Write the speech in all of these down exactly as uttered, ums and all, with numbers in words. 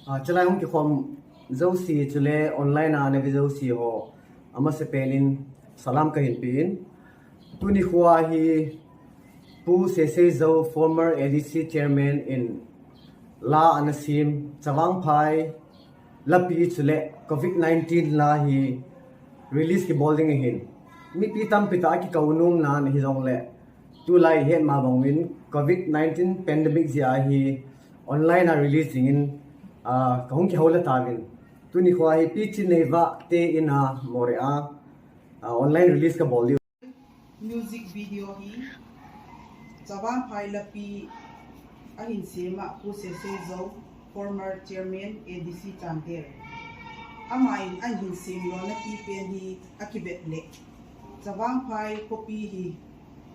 Ah, chulai hung kikhom jouse chule online a ana ve jouse ho, amasapen in salam kahin pe in. Tuni khoa hi Pu Sesei Zou, former A D C chairman in la ana sem, Chavang Phai lapi chule covid nineteen la hi release kibol ding ahin. Mipi tampi tah a kikou nom nan hijongle, tulai ihet ma bang uvin covid nineteen pandemic jeh a hi online a release dingin, ah, kahung kihou le tauvin. Tuni khoa hi Pi Chinneiva te in a Moreh a, ah, online release kabol diu. Music video hi Chavang Phai lapi ahin sem a Pu Sesei Zou, former chairman A D C Chandel. Aman ahin sem lona pi pen hi akivet le, Chavang Phai khopi hi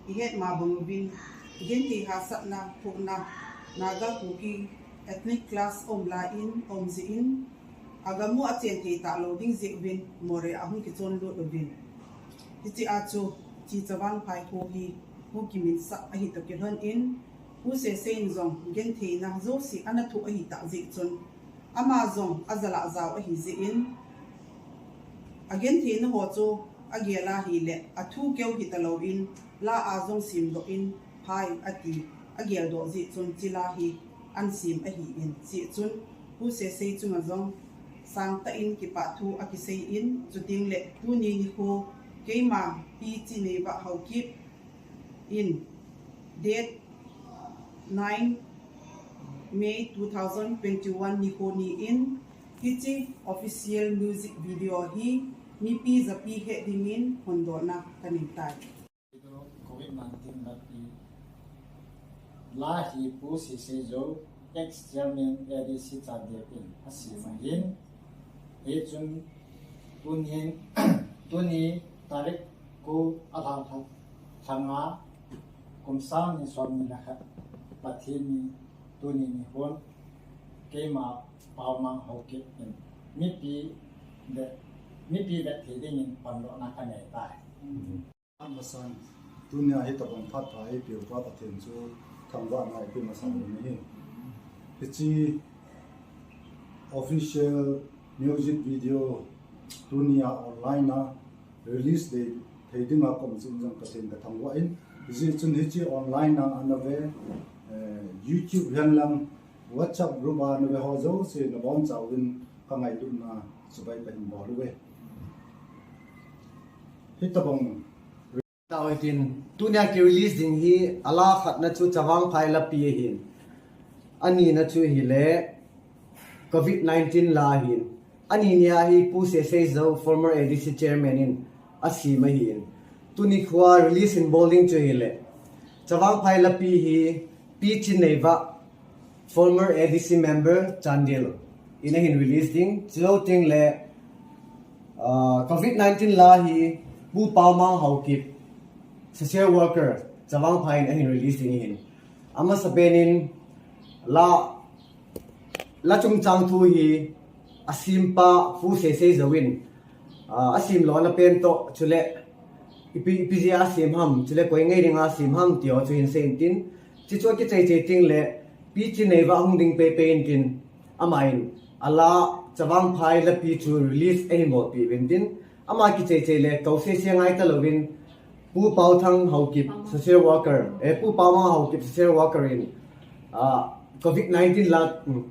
ihet ma bang uvin, genthei hahsatna, thohna, Naga Kuki ethnic clash um lai in, um jeh in, agam u achen thei talou ding jeh uvin, Moreh a hung kichon lut uvin. Hiche a chu, hiche Chavang Phai kho hi, hung kiminsah ahi toh kilhon in, Pu Sesei in jong gentheina jouse ana thoh ahi tah jeh chun, ama jong ajalah jao ahi jeh in, agentheina ho chu agel a ahile, athu keu hita lou in, la a jong sem doh in, Phai ati, agel doh jeh chun, hiche la hi ana sem ahi in, jeh chun, Pu Sesei chunga jong sangtah in kipah thu akisei in, chuteng le tuni nikho keima Pi Chinneiva Haokip in date nine May two thousand twenty-one nikho ni in, hiche official music video hi mipi japi het dingin hondohna kanei tai. Covid nineteen lapi la hi Pu Sesei Zou, ex chairman A D C Chandel in asem ahin. Hichun tuni, tuni tarik ko a lha, lha, lha nga, kum sang ni som ni le khat, Pathen ni, tuni ni hon, keima Paomang Haokip in mipi le, mipi le thei dingin pandohna kanei tai. Amasan, tunia hitabang phat pha eipeuva Pathen chu thangvahna eipe masa u ahi. Hiche official music video tunia online a release ding thei dinga kaum jeh in jong Pathen kathangvah in, hijeh chun hiche online a ana ve, eh, YouTube hihen lang WhatsApp group a ana ve ho jouse nabonchauvin kangailutna chibai kahin bol uve. Hitabang Tao hitin, tunia ki release ding hi, ala khatna chu Chavang Phai lapi ahin. Anina chu hile, covid nineteen la ahin. Ani nia hi Pu Sesei Zou, former A D C chairman in asem ahin. Tuni khoa release in bol ding chu hile, Chavang Phai lapi hi Pi Chinneiva, former A D C member Chandel in ahin release ding. Chulou teng le, ah, covid nineteen la hi Pu Paomang Haokip, social worker, Chavang Phai in ahin release ding ahin. Amasapen in la, la chungchang thu hi asempa Pu Sesei Zou in, ah, asem lona pen toh, chule ipi, ipi jeh a asem ham, chule koi ngai dinga asem ham ti ho chu hin sei intin, chuchu akichai chai teng le, Pi Chinneiva ahung ding peipei intin, aman, ala Chavang Phai lapi chu release ahin bolpeh uvin tin, ama kichai chai le, kou sese ngai talouvin, Pu Paothang Haokip, social worker, eh, Pu Paomang Haokip, social worker in, ah, covid nineteen la, hmm.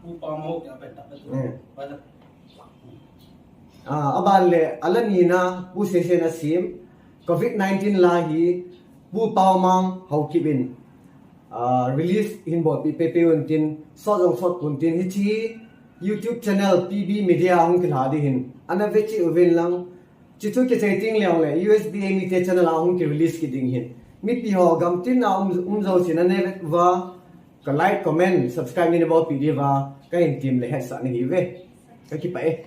Pu Paomang Haokip, eh. Ah, aban le, ala nina, Pu Sesei in asem, covid nineteen la hi, Pu Paomang Haokip in, ah, release hin bolpeh peipei untin, sot jong sot pon tin, hiche YouTube channel P B Media ahung kilha ding ahin, ana ve cheh uvin lang, chuchu kichai teng le, U S B A mite channel a hung ki release kit ding ahin. Mipi ho gamtin a um, um jousen ana ve uva, ka like, comment, subscribe neina bolpeh diuva, kahin tem le hetsah nahiuve. Kakipah e.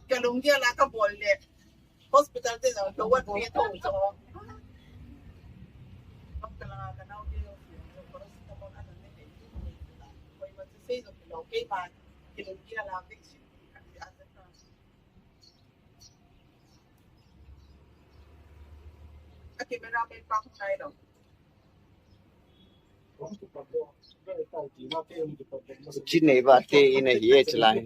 Ka lunggel a kabol le hospital te jong ka vat pe thou chu. Ka la ka nao te jong paracetamol ana nei nei. Koima chu sei jong kilou, keima ka lunggel a vaccine ka ti a ta. A camera man pa hung nai lou. Chin nei ba te in a hi e chilai.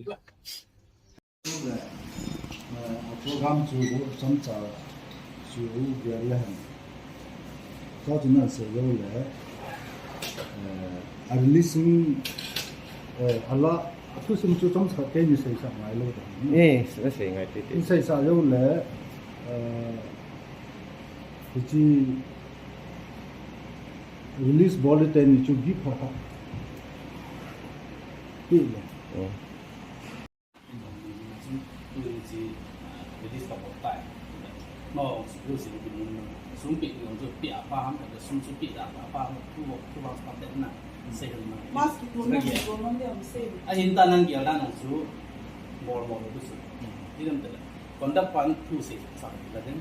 Eh, program chu chomcha chu very hen. Ka chu na sei lou le, eh, a releasing, eh, ala, a thu sung chu chomcha kei ni sei sa ngai lou da. Eh, sei ngai te te. Ni sei sa lou le, eh, Hichi release bol le teni chu gift pha pha. Pi le. Oh. Release ka bol tai. No, su su ni su pi ni su pi a pa ham ka su su pi da pa pa tu tu ba pa na. Sei na. Mas ki tu na ni ko man de am sei. A hin ta nang ki ala nang su bol bol tu su. Ni dam ta. Conduct pan thu sei sa la den.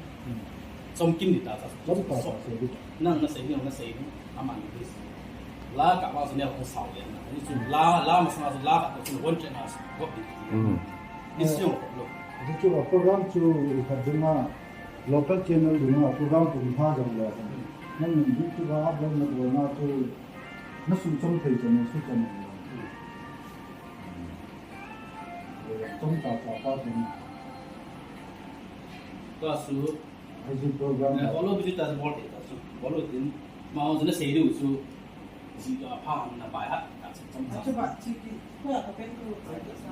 Chomkim ni ta sa. Chomkim ta sa sei di. Nang na sei ni, na sei ni. Aman ni please. La ka ma sa ni ko sa le na. Ni chu la, la ma sa la ka chu one train as. Go di. Mm. Ni chu lo. Di chu program chu i ka dinga local channel dinga program kum pha jong le. Nang ni chu ba upload na ko na chu na su chom thei chom su chom. Chom ta ta ta chom. Ka su. Ai ji program. Eh, bolo bi ta bol te ta su. Bolo din. Ma ho na sei du su. Si ka pha na bai ha. Ka su chom ta. Chu ba chi ki. Ko ya ka pen ko.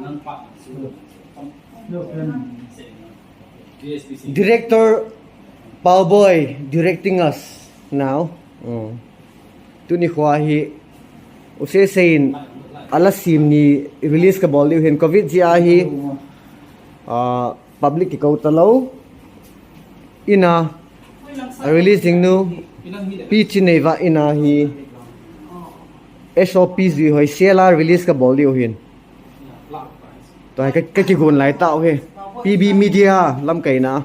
Nan pa su. Yo pen. Sei na. D S P C. Director Pauboi directing us now. Mm. Tuni khua hi, u Sesei in, ala sim ni release ka bol diu hin, covid jeh a hi, ah, public kikou talou. Ina, a release ding nu, Pi Chinneiva ina hi, S O P jui hoi sela release ka bol diu hin. Tua hi ka, ka kigon lai tau hi. P B Media lamkaina.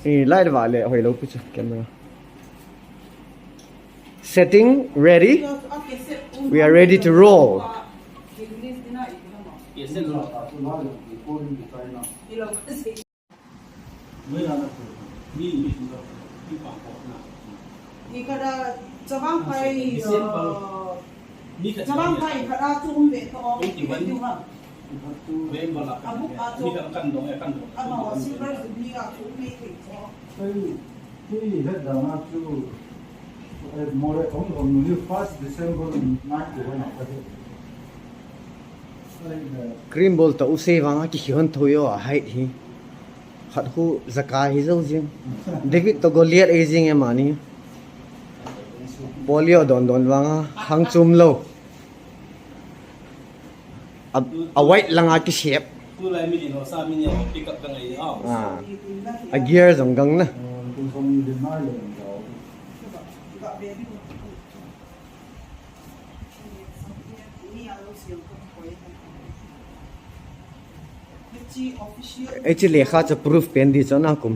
Eh, light va le hoilou pi chu camera. Setting ready. We are ready to roll. Ikada Chavang Phai, Chavang Phai kada chu um ve to. Abuk a chu. Ama ho silver jubilee a chu um ve thei chu. Tui het dang a chu, eh, more ong ong ni first December nine to one a ka he. Cream bol ta u sei vang a ki hon thoi o a height hi. Khat khu zakai hi jou jing. David to Goliath ei jing e mani. Polio don don vang a hang chum lou. A, a white langa kisep. Tulai mi ni ho sa mi ni ho pick up ka ngai ni ho. Ah. A gear jong gang na. Hiche lekha chu proof pen di chu na kum.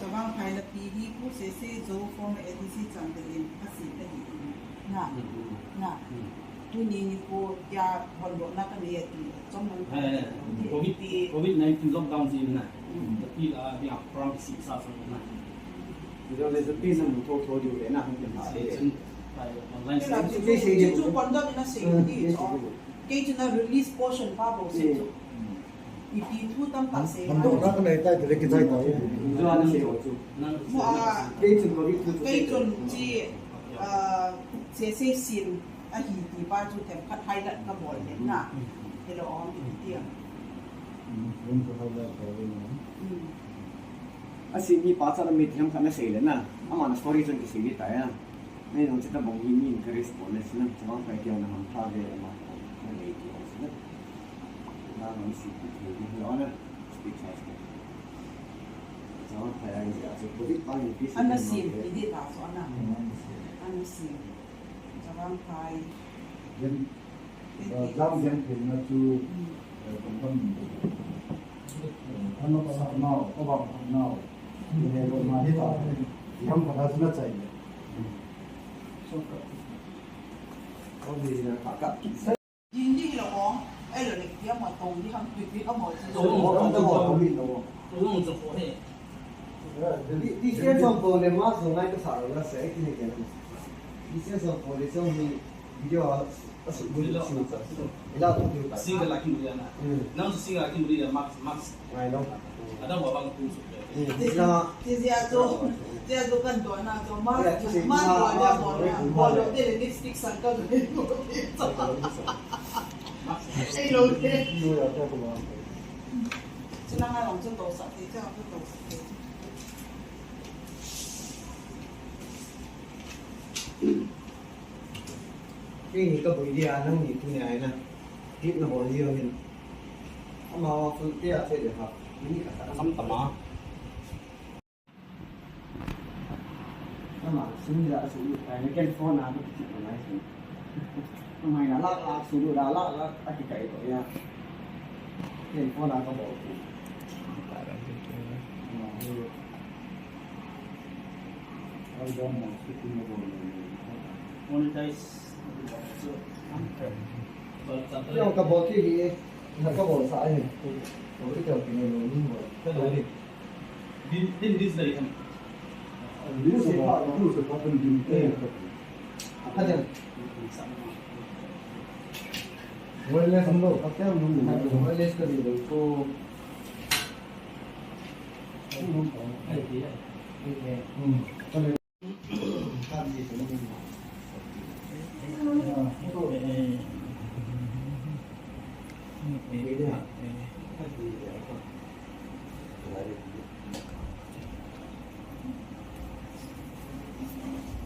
Chavang Phai lapi hi Pu Sesei Zou former A D C Chandel in asim ahi. Na, na. Tuni nikho a hon dohna kanei ati. Chom man. Eh, eh, eh. Covid, covid nineteen lockdown jeh in na. Mm. Lapi la, dia program kisem sa sa na. Ijo le lapi na mu tho tho diu le na hung kin ha le. Online. Kei la, se, chu, se, chu, chu conduct na se di. Kei chu na release portion pa bou se chu. Ipi thu tamtah sei. Hon dohna kanei tai, tile kichai tai. Mo a, kei chun chi, ah, Sesei sin ahi ti pa chu themkhat highlight kabol le na. Hello, om ti a. Mm. Asim mi pa cha mi themkhat na sei le na. Ama na story chun kisei ni tai a. Nei jong chuti bang hi mi encourage bol le sin na, Chavang Phai keu na ham pha ve ma, na nei ti jong sin na. Na jong si ti ti ni lo na, speech house na. Chavang Phai a jeh a chu covid pa ni ti sin ana na sim, no, ti di ta so na. Mm. Ana sim. Chavang Phai. Then Jam jam pen na chu, eh, kum kum. Eh, ano pa sa nau, o bang pa nau. Ni he ko ma hi ta. Jam pa da na chai. So ka. Ko ni na ka ka. Hindi lo ko. Ai lo ni dia mo tong ni ham tu ni ham mo. Tong, tong, tong, tong. Tong, tong, tong. Di, di siya sa po le mas nung ay kasaro na sa ikin ni kaya. Di siya sa po le sa mi video a, a su, video a su. Ila to yung. Single lagi mo yan, ah. Hmm. Nang single lagi mo yan, max, max. I know. Ada wabang puso. Hmm. Di, di siya to, di siya to kan to na to, mas, mas wala mo na, bolo de lipstick sang ka. Ay, lo de. Sila nga lang, dyan daw sa, dyan daw sa. Kei ni ka boi dia nang ni tu ni ai na. Hit na bol dia hin. Ama wa phun te a che de ha. Ni ka ta. Sam tama. Ama, sim ja su, ai, ni ken phone a, ni ki phone a, ni. Ama, na la, la, su, la, la, la, a ki kai to ya. Ken phone a ka bol. Ama, ni. Ai, dom ma, su, ki mo bol. Monetize. Yo, ka bol ki hi, na ka bol sa ai. Ka bol ki ka ki mo, ni mo. Ka bol ki. Din, din, din sa ikan. Din sa pa, din sa pa, din, din. Eh. Apa dia? Wireless dulu, pakai dulu. Wireless ke dulu. So, hmm.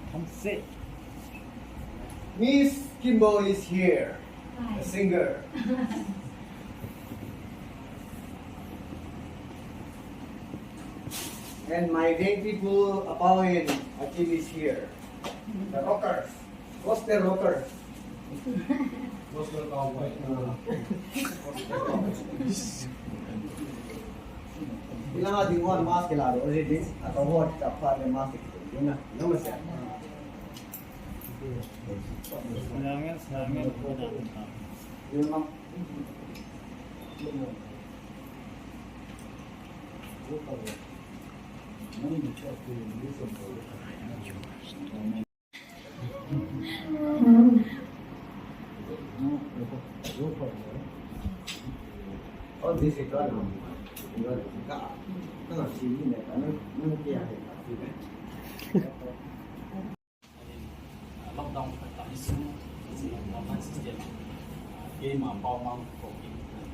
Come sit. Miss Kimbo is here, a singer. And my dainty people, Apaw and Akim is here. The rockers. Gospel rocker. Gospel cowboy. Ah. Ila nga ding wan mask la do, ri ding, ata hot ka pa le mask ding na, na ma sa. Ila nga sa nga ko da. Ila nga. Lockdown, lockdown system. Keima Paomang,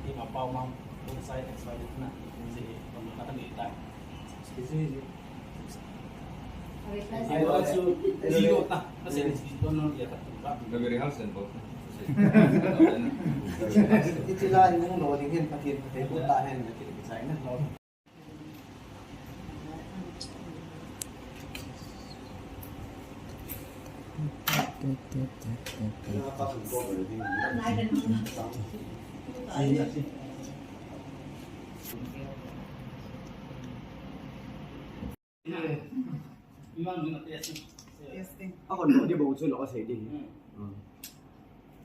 keima Paomang, both side, X Y Z na. Iti la inung lo ding hin Pathen, Pathen, Pathen, Pathen, Pathen. Testing. Ako, no, di ba, uso na kasi, di. Hmm.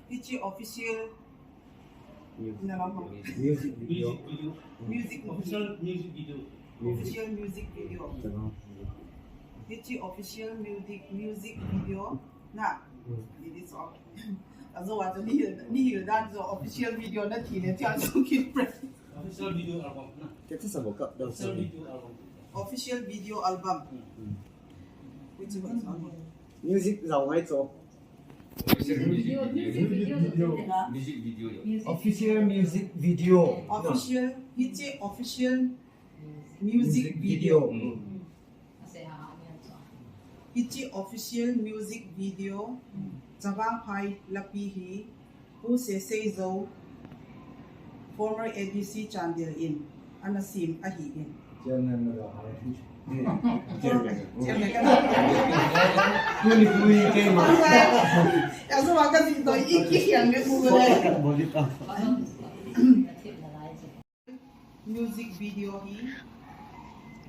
Hiche official. Music. Na lang ho. Music video. Music video. Music video. Official music video. Official music video. Tama. Hiche official music, music video na. Hmm. It is all. Ajo wa ni, ni dan jo official video na ti le, ti ajo ki press. Official video album na. Kaya sa buka daw. Official video album. Official video album. Hmm. Which one is album? Music jao ngai cho. Official music video. Music video. Music video. Music video. Official music video. Official, hiche official music video. Mm. Hiche official music video. Chavang Phai Lapi hi Pu Seisei Zou, former A D C Chandel in ana sem ahi in. Chairman na da hai. Chairman. Chairman ka. Kuni, kuni, keima. Ya, so wa ka sin to, i ki yang ne ku le. Boli pa. Music video hi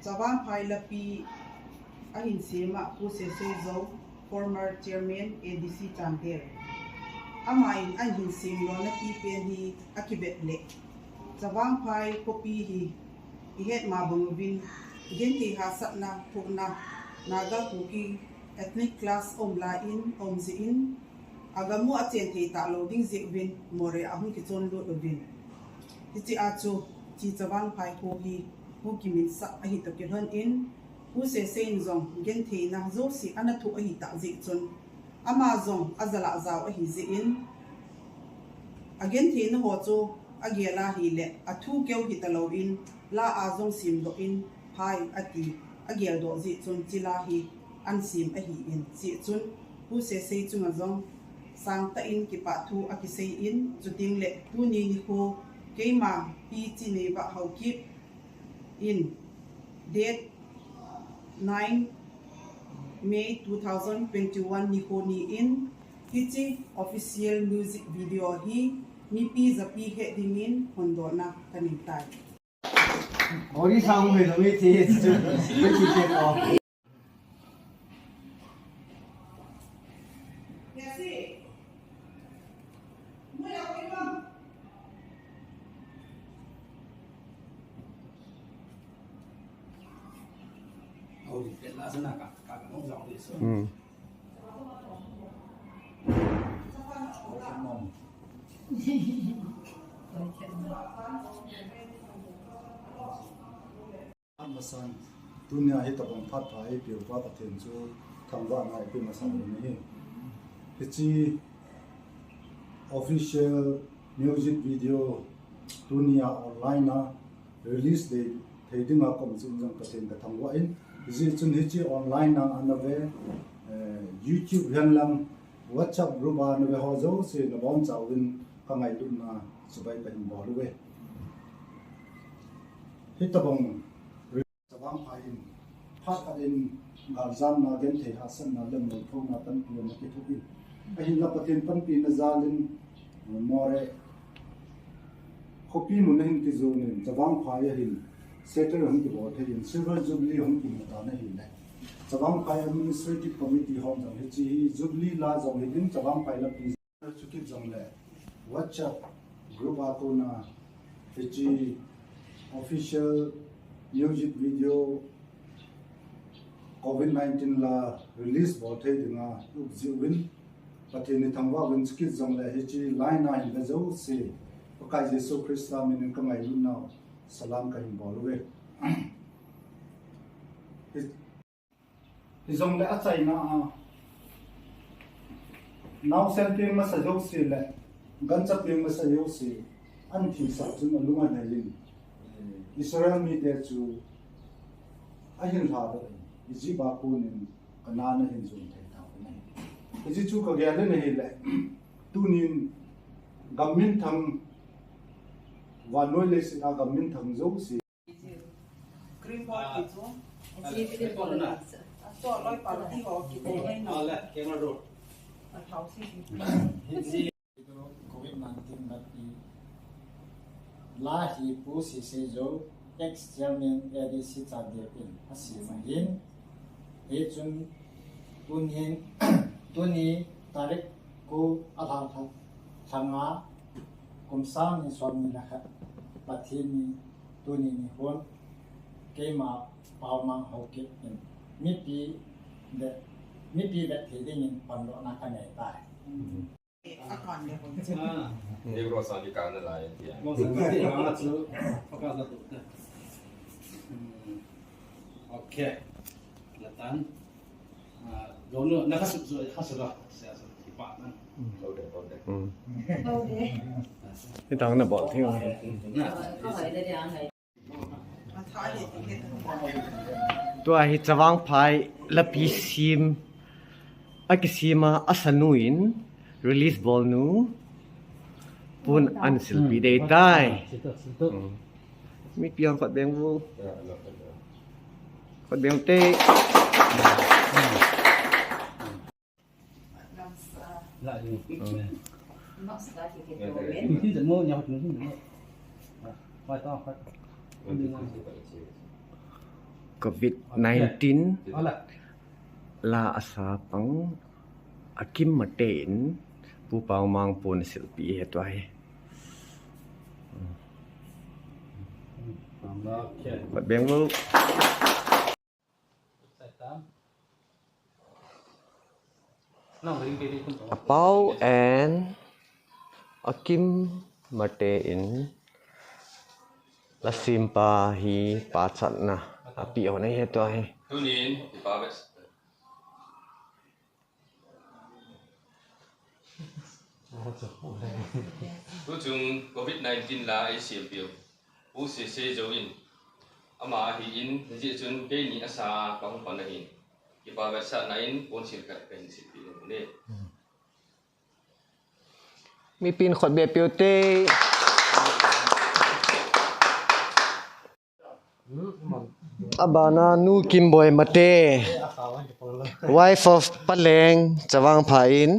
Chavang Phai Lapi ahin sem a, Pu Seisei Zou, former chairman A D C Chandel. Aman ahin sem lona pi pen hi akibet le. Chavang Phai khopi hi ihet ma bang uvin Genthei hahsatna, thohna, Naga Kuki ethnic clash um lai in, um jeh in, agam u achen thei talou ding jeh uvin, Moreh a hung kichon lut uvin. Hiche a chu, hiche Chavang Phai kho hi, Kuki min sah ahi toh kilhon in, Pu Sese in jong gentheina jouse ana thoh ahi tah jeh chun, ama jong ajalah jao ahi jeh in, agentheina ho chu agel ahile, athu keu hita lou in, la a jong simdoh in, Phai ati, ageldoh jeh chun, hiche la hi ana sem ahi in, jeh chun, Pu Sese chunga jong, sangtah in kipah thu akisei in, chuteng le, tuni nikho, keima Pi Chineiva Haokip in, date nine May two thousand twenty-one nikho ni in, hiche official music video hi mipi japi het dingin hondohna kanei tai. Ori sang me lo me te chu, me ti te ko. Hmm. Amasan, tunia hitabang phat pha eipeuva Pathen chu thangvahna ipe masa u ahi. Hiche official music video tunia online a release ding thei dinga kaum jeh in jong Pathen kathangvah in, hijeh chun hiche online a ana ve, eh, YouTube hihen lang WhatsApp group a ana ve ho jouse nabonchauvin kangailutna chibai kahin bol uve. Hitabang Chavang Phai in, phat khat in galjamna, genthei hahsatna, lemlou thohna tampi ana kithoh in. Ahinla Pathen panpina jal in, Moreh khopi mun a hin kijon in, Chavang Phai a hin settle hung kibol thei in, Silver Jubilee hung kimu tan ahile, Chavang Phai Administrative Committee hon jong hiche hi Jubilee la jong hiding, Chavang Phai lapi Chukit jongle, WhatsApp group a kona hiche official music video covid nineteen la release bol thei dinga up jeh uvin, Pathen ithangvah uvin, chukit jongle hiche line a hin ve jouse, Pakai Jesu Christa min in kangailutnau salam kahin bol uve. Hi- Hijongle achaina a, naosen peng masa jouse le, gancha peng masa jouse, ana thisah chun alung anei in, eh, Israel mite chu ahin lhadoh in, Egypt a konin Canaan ahin jon thei tauvin ahi. Hiche chu kagel in ahile, tunin gam minthang, vannoi leiset a gam minthang jouse, Green board ki chu. Ah, loi pal ti ho ki te ngai na. Ah, le, camera roll. A thau si si. Covid nineteen nati. La hi Pu Sise Jou, ex chairman A D C Chandel in asem ahin. Hichun tunin, tuni tarik ko a lha lha, lha nga kum sang ni som ni le khat Pathen ni Tuni ni hin, keima Paomang Haokip in mipi vet, mipi vet thei dingin pandohna kanei tai. Akan le hon. Ah. Ni ro sa bi kan la ya. Mo sa ka ti ma chu, pa ka la tu ta. Hmm. Okay. Natan. Ah, dono, na ka su, su, ka su la. Sia su, ki pa na. Hmm. Okay, okay. Hmm. Okay. Ni tang na bol thing. Na. Tua hi Chavang Phai lapi sem, akisem a, asanu in release bol nu, pun an silpi dei tai. Hmm. Mipi ang khat beng u. Khat beng te. Covid nineteen la asa pang akim mate in Pu Paomang pun silpi he tua hi. Pat beng u. Apau and Akim Mate in la simpa hi pachatna api ona hi tua hi. Tunin, ipa ves. Tuchung covid nineteen la eisiampiu Pu Sese Zo in ama ahin, hijeh chun keini asa kahung pan ahin, kipa vetsahna in ponsil khat kahin silpeh nom e. Mipin khut beh peh ute. Abana Nu Kimboi Mate, wife of Paleng Chavangphai in.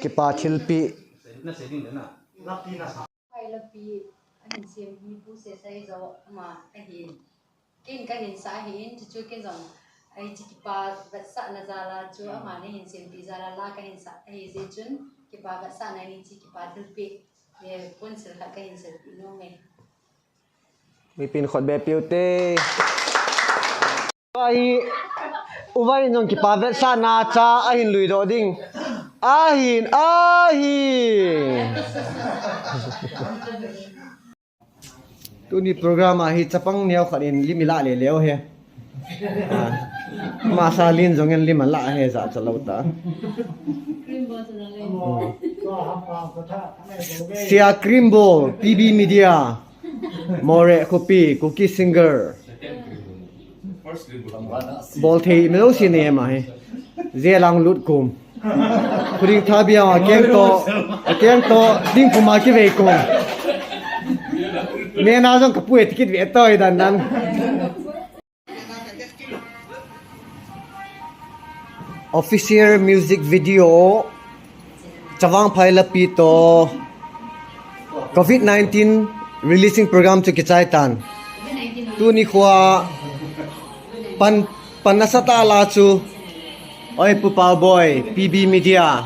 Kipa thilpeh. Pai lapi ahin sem hi Pu Sesai Zo ama ahin. Ken kahin sa ahin, chuchu ken jong, hiche kipa vetsahna jal a chu ama nahin sempeh jal a la kahin sa ahi jeh chun, kipa vetsahna in hiche kipa thilpeh, eh, ponsil khat kahin silpeh nom e. Mipin khut beh peh ute. Ahi, uva in jong kipa vetsahna cha ahin lui doh ding. Ahin, ahi. Tuni program a hi chapang neo khat in lim ilah le leu he. Ah, masa lin jong in lim alah he, jachat lou ta. Sia Cream Ball, P B Media, Moreh khopi, Kuki singer. Bol thei mi lo si ne ma hi. Jelang lut kum. Khuding tha bia a keng to, a keng to, ding puma kivei kum. Nena jong kapu e ticket ve to i dan dan. Official music video, Chavangphai lapi to covid nineteen releasing program chu kichai tan. Tuni khoa pan, pan nasatah la chu, oi Pu Paoboi, P B Media,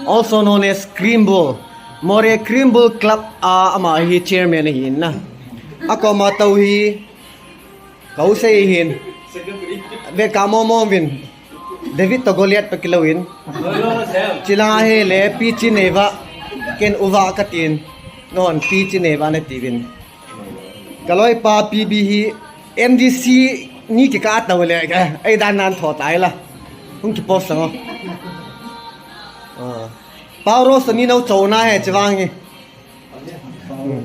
also known as Cream Ball, Moreh Cream Ball Club a ama hi chairman ahi in na. Akoma tou hi, Ka u sei hin. Ve ka mo mo vin. David to Goliath pa kilou in. Chila he le pi chi nei va. Ken u va ka tin. Non pi chi nei va na ti vin. Ka loi pa P B hi M D C ni ki ka tau le. Ei dan nan tho tai la. Hung ki post sango. Ah. Paulo sa ni no chou na he chi vang hi.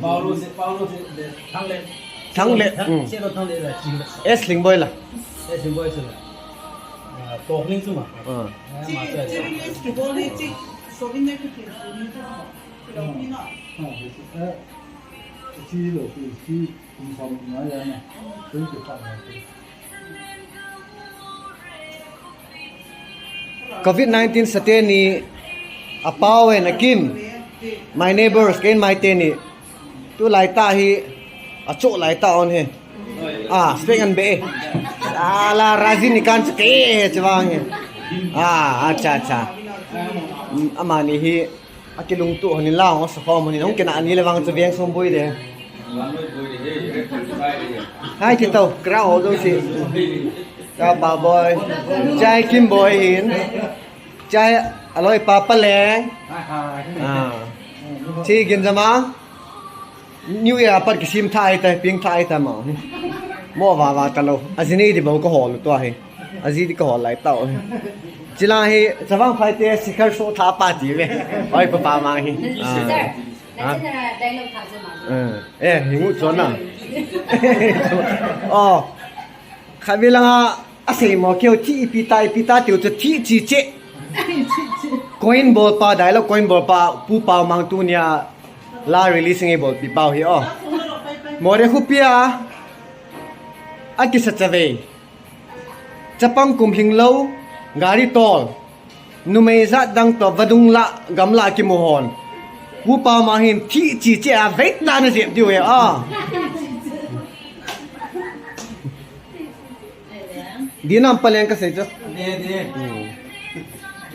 Paulo se, Paulo se, le, Thang le. Thang le, se, mm. Se lo Thang le la, chi le. S Lingboi la. S Lingboi se la. Ah, Tok Ling chu ma. Ah. Ah, chi, ma se. Chi English ki bol ni chi, so in ne ki ki ni chu. Ki lo ni na. Ah, eh, chi lo, chi, chi, kum som na ya na. Chi ki pa na. Covid nineteen sate ni a pau en a kin, my neighbors, ken mai te ni, tu lai ta hi, a chu lai ta on he. Ah, spek an be. Ala Razi ni kan ke he chwa he. Ah, acha, acha. Mm, ama ni hi, a kilungtup hon in la, ong sa khom hon in, ong kina ani le vang chu veng som boi de. Hai ti to, kra ho do si. Ka pa boi. Chai Kim boi hin. Chai aloi pa pa le. Ah. Chi gin jama. New Year apat kisim thai tai, ping thai tai ma. Mo va va ta lo. Ajini di bau ka hol to hi. Aji di ka hol lai tau hi. Chila hi, chavang phai te sikhar so tha pa ti ve. Oi pa pa ma hi. Ah. Ha? Eh, eh, hi ngu chon na. Oh. Khavilanga. Asei mo keu thi ipi ta, ipi ta tiu chu thi chi che. Coin bol pa dai lo, coin bol pa, Pu Pau Mang tunia la release nge bol pi pau hi o. Moreh khopi a, a kisa chavei. Chapang kum hing lo, gari tol. Numei jat dang to vadung la, gamla kimu hon. Pu Pau Mang hin thi chi che a vei ta na jep diu e a. Dinam paleng ka sei chu. De, de. Hmm.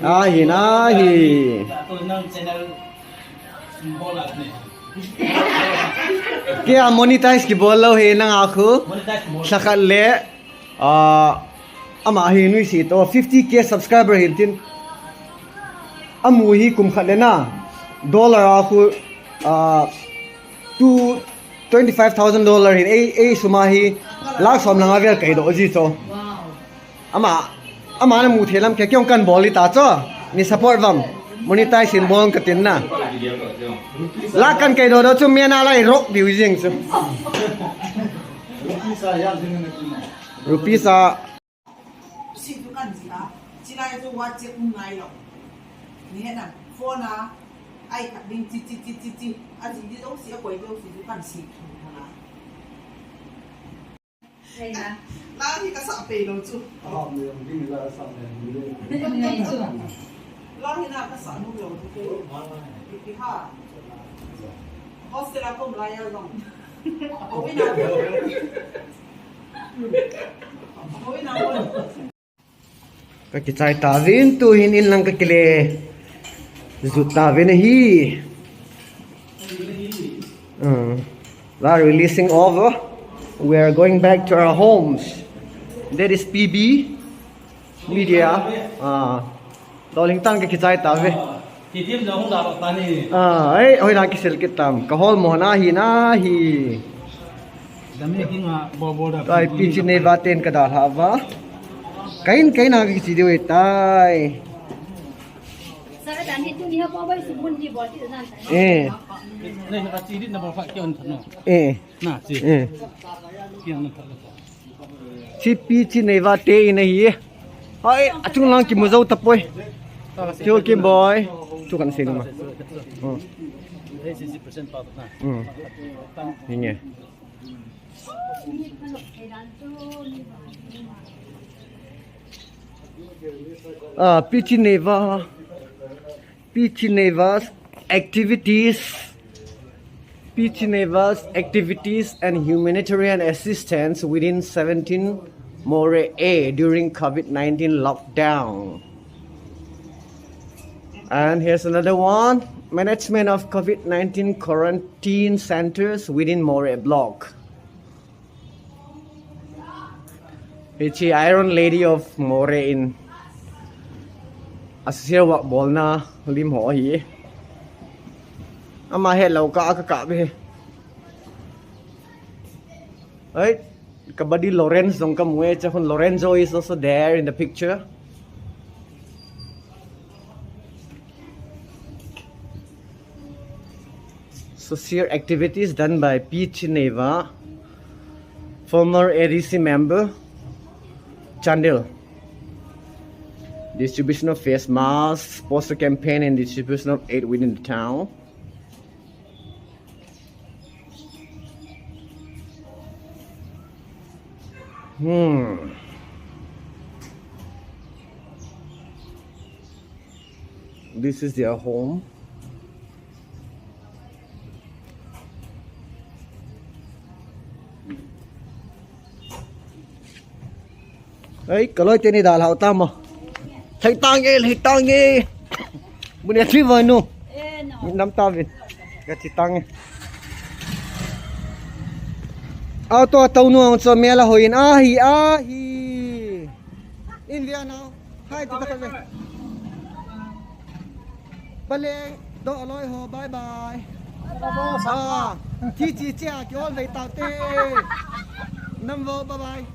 Ahi, ahi. To nang channel symbol a ne. K Kei a monetize kibol lou hi nanga khu. Monetize kibol. Lhakhat le, ah, ama hi nuisat to fifty K subscriber hin tin. Amu hi kum khat le na. Dollar a khu, ah, two, twenty five thousand dollar hin. Ei, ei sum a hi lakh som le nga vel kaidoh ji cho. Wow. Ama, ama na mu thei lam kei kei jong kan bol ta cho. Nei support uvem. Monetize in bol katin na. Lakh kan kaidoh doh chu mi ana lai rok diu jing chu. Rupees a. Sih tu kan ji a. Chilai chu WhatsApp um ngai lou. Ni he na. Phone a. Ai khat ding chi chi chi chi chi. A ji di dong si a koi dong si tu kan si. Hei na. La hi ka sa pei lou chu. Ah, mi ang ding la sa me ni le. Ngai chu. La hi na ka sa nu lou chu. Ki ha. Hostel a kom la ya long. Oi na. Oi na. Ka kichai tauvin, tuhin in lang ka kile jut tauvin ahi. Uh, la releasing off, uh, we are going back to our homes. That is P B Media. Uh, Doling tang ka kichai tauve. Ti tim jong hung da ta ni. Ah, ei, hoi na kisil kit tam. Ka hol mo na hi na hi. Dam ni kinga bo bo da. Tai Pi Chineiva ten ka dalha uva. Kain, kain a ka kichi diu tai. Sa ka dan hi tu ni ha bo bo su mun di bo ti dan tai. Eh. Nei ka chi di na bo fa kion no. Eh. Na chi. Eh. Kion na ta. Chi Pi Chineiva te in ahi. Hai, achung lang kimu jou tapoi. Chu Kimboi. Chu kan sei ma. Hmm. Hmm. Hinge. Ah, Pi Chineiva. Pi Chineiva's activities, Pi Chineiva's activities and humanitarian assistance within seventeen Moreh A during COVID nineteen lockdown. And here's another one, management of COVID nineteen quarantine centers within Moreh block. Hiche Iron Lady of Moreh in a social work bolna lim ho ahi. Ama helou ka, ka kap e. Right? Ka buddy Lawrence jong kamu e, chahun Lorenzo is also there in the picture. Social activities done by Pi Chineiva, former A D C member, Chandel. Distribution of face masks, poster campaign and distribution of aid within the town. Hmm. This is their home. Ei, ka loi teni dalhau tam o. Lhai tange, lhai tange. Bune thi voi nu. Eh, no. Nam tauvin. Ka thi tange. Auto tau nu ang cho mela hoin ahi, ahi. In via now. Hai, tu ta ka ve. Bale, do aloi ho, bye bye. Ah, chi chi chi a, ki ol vei tau te. Nam vo, bye bye.